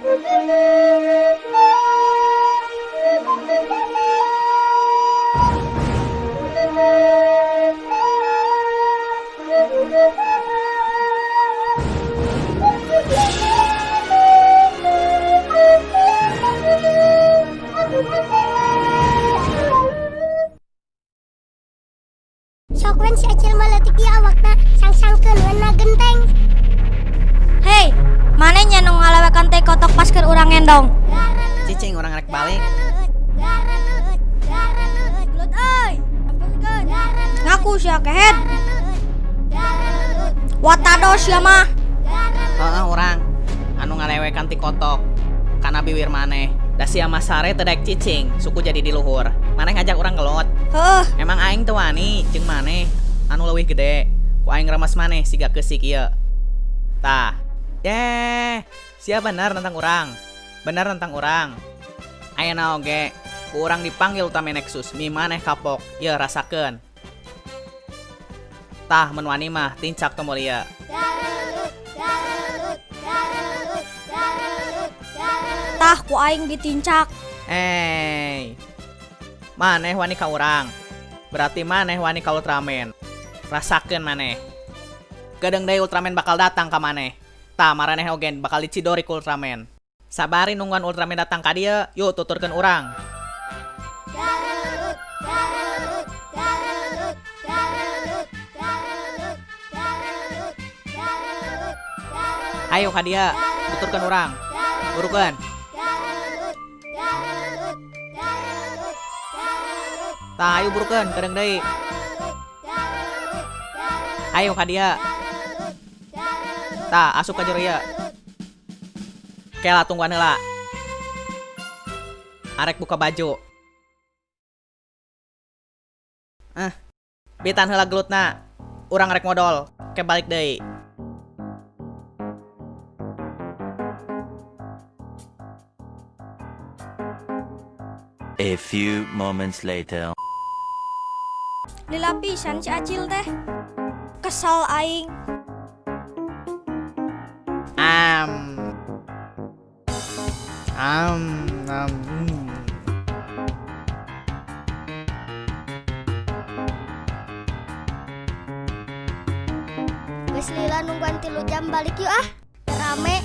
Sok wen si Acil mah leutik ieu awakna sangsangkeun we na genteng. Hei, maneh nya nu ngalewekan tai kotok pas keur urang ngendong? Cicing, urang rek balik. Gelut euy. Ngaku sia, kehed. Watados sia mah. Heeh, urang anu ngalewekan ti kotok kana biwir maneh. Da sia mah sare teu daek cicing, suku jadi di luhur. Maneh ngajak urang gelut. Heuh. Emang aing teu wani jeung maneh anu leuwih gede. Ku aing remes maneh siga keusik ieu. Tah. Yeh, sia bener nentang urang. Bener nentang urang. Ayeuna oge ku urang dipanggil Ultraman Nexus, mi maneh kapok. Ieu rasakeun. Tah, mun wani mah tincak tombol ieu. Tah, ku aing ditincak. Eh, maneh wani ka urang. Berarti maneh wani ka Ultraman. Rasakeun maneh. Kedeung deui Ultraman bakal datang ka maneh. Tah, maraneh oge bakal dicidori ku Ultraman. Sabari nungguan Ultraman datang ka dieu, yuk tuturkeun urang. Ayo ka dieu, tuturkeun urang. Burukeun. Tah, ayo burukeun, kedeung deui. Ayo ka dieu. Tah, asup ka jero ieu. Kela, tungguan heula. Arek buka baju. Ah, bitan heula gelutna. Urang rek modol, ke balik deui. A few moments later. Lila pisan si Acil teh. Kesal aing. Am. Am, am. Geus lila nungguan 3 jam, balik yuk ah. Rame.